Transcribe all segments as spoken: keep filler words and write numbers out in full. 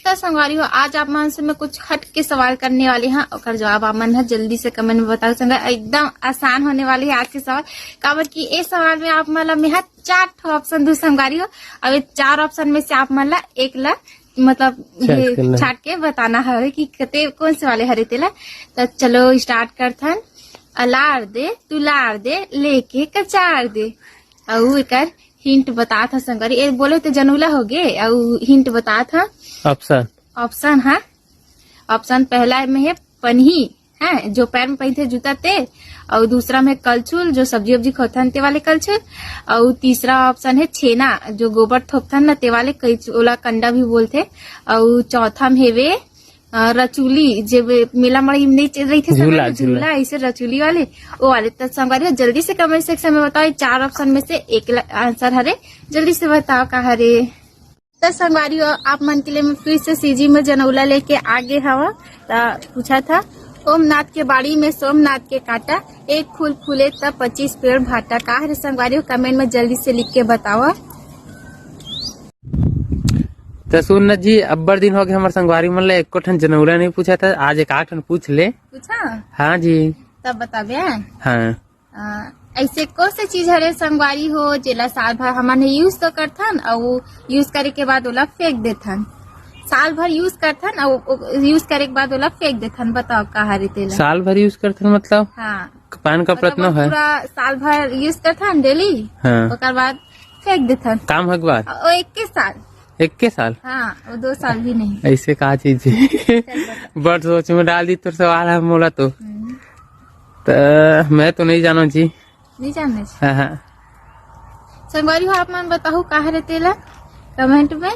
तो संगवारी हो, आज आप मन से मैं कुछ हट के सवाल करने वाली हाँ, ओकर जवाब आप मन ह जल्दी से कमेंट में बताओ संगवारी। एकदम आसान होने वाली है आज के सवाल, काबर कि ए सवाल में आप मन ला मेहा चार ठो ऑप्शन दू संगवारी हो। अब ये चार ऑप्शन में से आप मन ला एक ला, मतलब, छाट ये के ना। छाट के बताना हवे कि कते कौन से वाले हरे तेला। तो चलो स्टार्ट करथन। अलार दे, तुलार दे, लेके कचार दे। अउ एकर हिंट बतात ह संगवारी, ए बोले तो जनौला हो गे। अउ हिंट बतात ह। ऑप्शन। ऑप्शन, हाँ। ऑप्शन पहला में है पनही, है जो पैर में पहिनथे जूता ते, अउ दूसरा में कलछुल जो सब्जी उब्जी खोथन ते वाले कलछुल, अउ तीसरा ऑप्शन है छेना जो गोबर थोपथन न ते वाले कई ओला कंडा भी बोलथे, अउ चौथा में हेवे अ, रचुली जे वे-, मेला मड़ई में नहीं च-, रहिथे झूला, समय में झूला। झूला, ऐसे रचुली वाले, वो वाले। तो संगवारी हो जल्दी से कमेंट सेक्शन में बताओ, ये चार ऑप्शन में से एक ल-, आंसर हरे, जल्दी से बताओ का हरे। तो संगवारी हो, आप मन के लिए मैं फिर से सीजी में जनौला लेके आगे हवा। तो पूछा था, ओमनाथ के बाड़ी में सोमनाथ के कांटा, एक फूल फूले तब पच्चीस पेड़ भाटा। का हरे संगवारी हो, कमेंट में जल्दी से लिख के बताओ। तो सुन न जी, अब्बड़ दिन हो गए हमर संगवारी मन ले एको ठन जनौला नहीं पूछा था, आज एक आठ ठन पूछ ले। पूछा? हाँ जी। तब बताबे। हाँ। अ, ऐसे कौन से चीज हरे संगवारी हो जेला साल भर हमन यूज तो करथन अउ यूज करे के बाद ओला फेंक देथन? साल भर यूज करथन अउ यूज करे के बाद ओला फेंक देथन, बताओ का हरे तेला? साल भर यूज करथन मतलब? हाँ। पान का मतलब प्रश्न है। पूरा साल भर यूज करथन डेली, हाँ। ओकर बाद फेंक देथन। काम हक बार? ओ, एक के साल। एक के साल? हाँ, वो दो साल भी नहीं। ऐसे का चीज है? चल बता। बड़ सोच में डाल दी तोर सवाल है मोला तो। हम्म। त मैं तो नहीं जानो जी। नहीं जाने? हाँ, हाँ। संगवारी हो, आप मन बताहू का हरे तेला कमेंट में।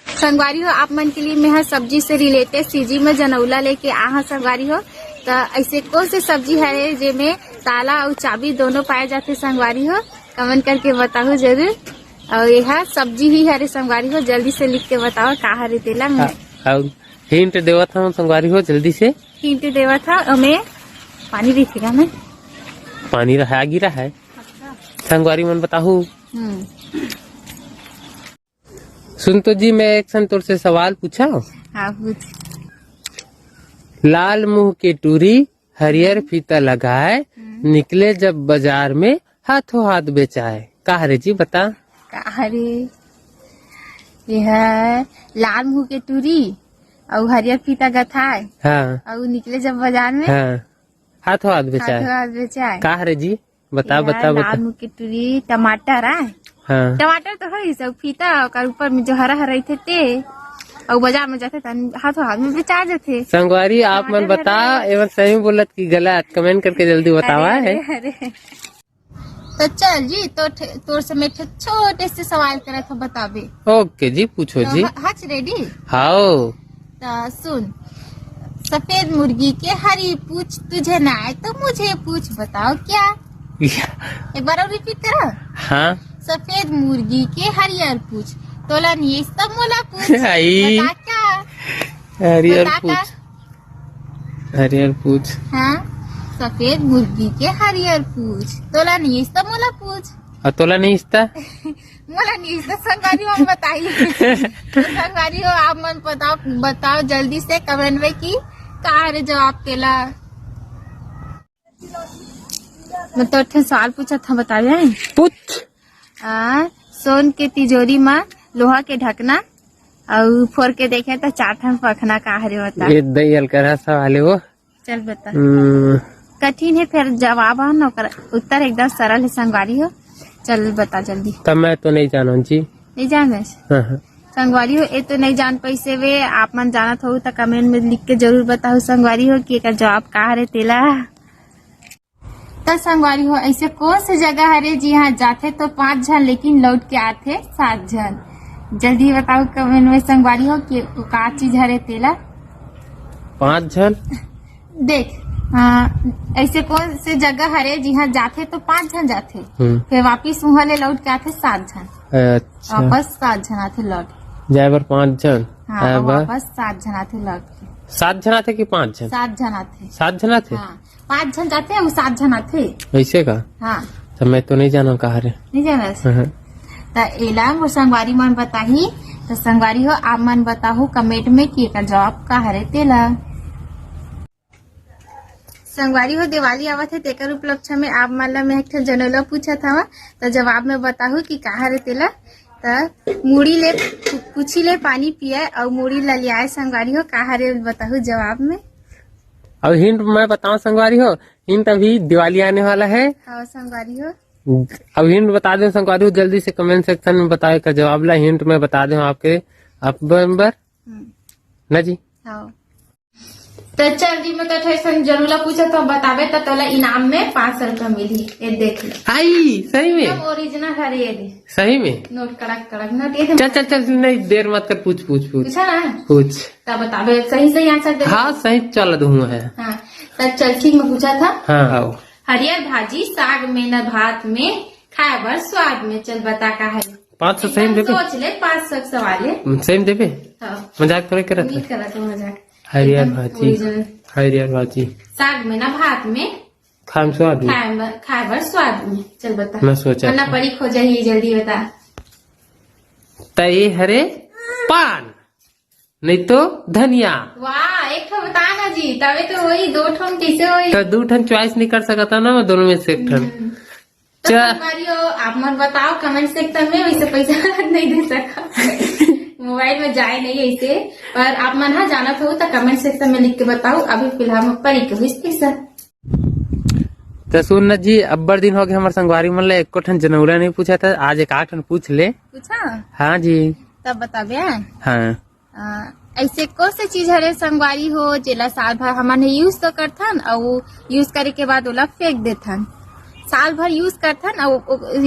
संगवारी हो, आप मन के लिए मैं ह सब्जी से रिलेटेड सीजी में जनौला लेके आ हूँ संगवारी हो। त ऐसे कौन से सब्जी हरे जेमे ताला अउ चाबी दोनों पाए जाथे संगवारी हो? कमेंट करके बताहू जरूर। अउ यह सब्जी ही हरे संगवारी हो, जल्दी से लिख के बताओ का हरे तेला में। हाँ, अउ हिंट देवत हूँ संगवारी हो, जल्दी से। हिंट देवत हूँ, ओमे पानी दिखेगा ना? पानी रहा, गिरा है। अच्छा। संगवारी मन बताहू। हम्म। सुन तो जी, मैं एक सन तोर से सवाल पूछा। हाँ, पूछ। लाल मुंह के टूरी, हरियर फीता लगाए, हम्म। निकले जब बाजार में, हाथों हाथ बेचाए। का हरे जी, बता। का हरे? ये है लाल मुंह के टूरी, अउ हरियर फीता गथाए, हाँ। अउ निकले जब बाजार में, हाँ। हाथों हाथ बेचाए। हाथों हाथ बेचाए। का हरे जी? बता, यार, बता, बता। लाल मुंह के टूरी, टमाटर आय। हाँ। टमाटर तो है सब फीता, ओकर ऊपर में जो हरा हरा रहिथे ते, अउ बाजार में जाथे त हाथों हाथ में बेचा जाथे। संगवारी, आप मन टमाटर बता, हरा। एमन सही बोलत कि गलत, कमेंट करके जल्दी बतावा अरे, है। अरे, अरे। तो चल जी, तो ठे-, तोर से मैं ठे-, छोटे से सवाल करत हूँ, बताबे। ओके जी, पूछो तो जी। ह-, हच रेडी? हाओ। त सुन, सफेद मुर्गी के हरी पूछ, तुझे ना आए तो मुझे पूछ, बताओ क्या? एक बार और रिपीट करा। हाँ। सफेद मुर्गी के हरियर पूछ, तोला नहीं आइस त मोला पूछ। आई। बता क्या? हरियर बता पूछ। का? हरियर पूछ। हाँ, सफेद मुर्गी के हरियर पूछ, तोला नहीं आइस त मोला पूछ। अउ तोला नहीं आइस त? मोला नहीं आइस त संगवारी हो बताही। तो संगवारी हो, आप मन बताओ, बताओ जल्दी से कमेंट में कि का हरे जवाब तेला। मैं तो एक ठन सवाल पूछत हूँ, बतावे। पूछ। आ, सोन के तिजोरी मा लोहा के ढकना, अउ फोर के देखे त चार ठन पखना, का हरे बता? ये दई अलकरहा सवाल है वो। चल बता। हम्म। कठिन है, फिर जवाब है ना, ओकर उत्तर एकदम सरल है संगवारी हो। चल बता जल्दी। तब मैं तो नहीं जानूं जी। नहीं जाने? हाँ, हाँ। संगवारी हो, ए तो नहीं जान पैसे वे, आप मन जानत हो त कमेंट में लिख के जरूर बताओ संगवारी हो कि एकर जवाब का हरे तेला। त संगवारी हो, ऐसे कौन से जगह हरे जिहाँ जाथे तो पांच झन लेकिन लौट के आथे सात झन? जल्दी बताओ कमेंट में संगवारी हो कि का चीज हरे तेला। पांच झन? देख, आ, ऐसे कौन से जगह हरे जिहाँ जाथे तो पांच झन जाथे, हम्म। फिर वापिस उहाँ ले लौट के आथे सात झन। अच्छा। वापस सात झन आथे लौट के। जाए बर पांच झन, हाँ, आए बर? वापस सात झन आथे लौट के। सात झन आथे कि पांच झन? सात झन आथे। सात झन आथे? हाँ, पांच झन जाथे अउ सात झन आथे। ऐसे का? हाँ। त मैं तो नहीं जानव का हरे। नहीं जानस? हाँ। त एला मोर संगवारी मन बताही तो संगवारी हो, आप मन बताहू comment में कि एकर जवाब का हरे तेला। संगवारी हो, दिवाली आवत हे, तेकर उपलक्ष्य में आप मन ला मैं एक ठन जनौला पूछत हवा, तो जवाब में बताहू कि का हरे तेला। तो मुड़ी ले पु-, पूछी ले पानी पिए, अउ मुड़ी ललियाए। संगवारी हो, का हरे बताहू जवाब में। अब hint मैं बताऊं संगवारी हो, hint अभी दिवाली आने वाला है। हाँ संगवारी हो। अब hint बता दें संगवारी हो, जल्दी से comment section में बताओ एकर जवाब ला। Hint मैं बता दें आपके, आप बराबर हम्म। ना जी। हाँ। तो चल जी, मैं तो ठे सन जनौला पूछत हूँ, बताबे तो तोला इनाम में पाँच सौ रुपया मिली। ये देख ले। आई, सही में? एकदम original हरे ये दे। सही में? नोट कड़क कड़क नोट ये दे। चल, चल, चल, नहीं, देर मत कर, पूछ, पूछ, पूछ। पूछा ना? पूछ। तब बताबे, सही, सही answer दे। हाँ, सही चल दूँ है। हाँ, तब चल ठीक, मैं पूछा था। हाँ, आओ। हरियर भाजी साग में न भात में, खाए बर स्वाद में। चल बता का है? पाँच सौ सही में एकदम देबे? सोच ले, पाँच सौ सवाल है। सही में देबे? हाँ। मजाक थोड़े करत उम्मीद है। करत हूँ मजाक। हरियर एकदम भाजी। Original। हरियर भाजी। साग में ना भात में। खाए में स्वाद में। खाए बर, खाए बर स्वाद में। चल बता। मैं सोचा वरना था। परी खो जाही, जल्दी बता। त ये हरे पान, नहीं तो धनिया। वाह, एक ठो बता ना जी, तबे तो वही दो ठो में कैसे होई? तो दू ठन choice नहीं कर सकता ना मैं, दोनों में से एक ठन। हम्म। तो चा- संगवारी हो, आप मन बताओ comment section में, वैसे पैसा नहीं दे सका मोबाइल में जाए नहीं ऐसे, पर आप मन हा जानत हो तो comment section में लिख के बताओ। अभी फिलहाल मैं परी के हुई पैसा। तो सुन न जी, अब्बड़ दिन हो गए हमारे संगवारी मन ले एको ठन जनौला नहीं पूछा था, आज एक आठ ठन पूछ ले। पूछा? हाँ जी। तब बताबे। हाँ। अ, ऐसे कौन से चीज हरे संगवारी हो, जेला साल भर हमन ह use तो करथन, अउ use करे के बाद ओला फेंक देथन। साल भर use करथन, अउ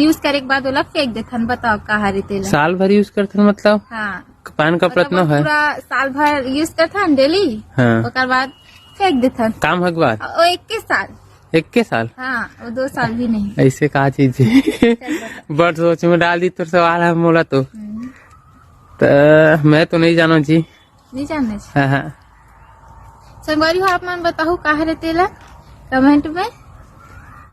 use करे के बाद ओला फेंक देथन। बताओ का हरे तेला? साल भर use करथन मतलब? हाँ। पान का मतलब प्रश्न वो है। पूरा साल भर use करथन daily, हाँ। ओकर बाद फेंक देथन। काम हक बार? ओ, एक के साल। एक के साल? हाँ, वो दो साल भी नहीं। ऐसे का चीज है? चल बता। बड़ सोच में डाल दी तोर सवाल है मोला तो। हम्म। त मैं तो नहीं जानव जी। नहीं जानने छी? हाँ, हाँ। संगवारी हो, आप मन बताहू का हरे तेला comment में।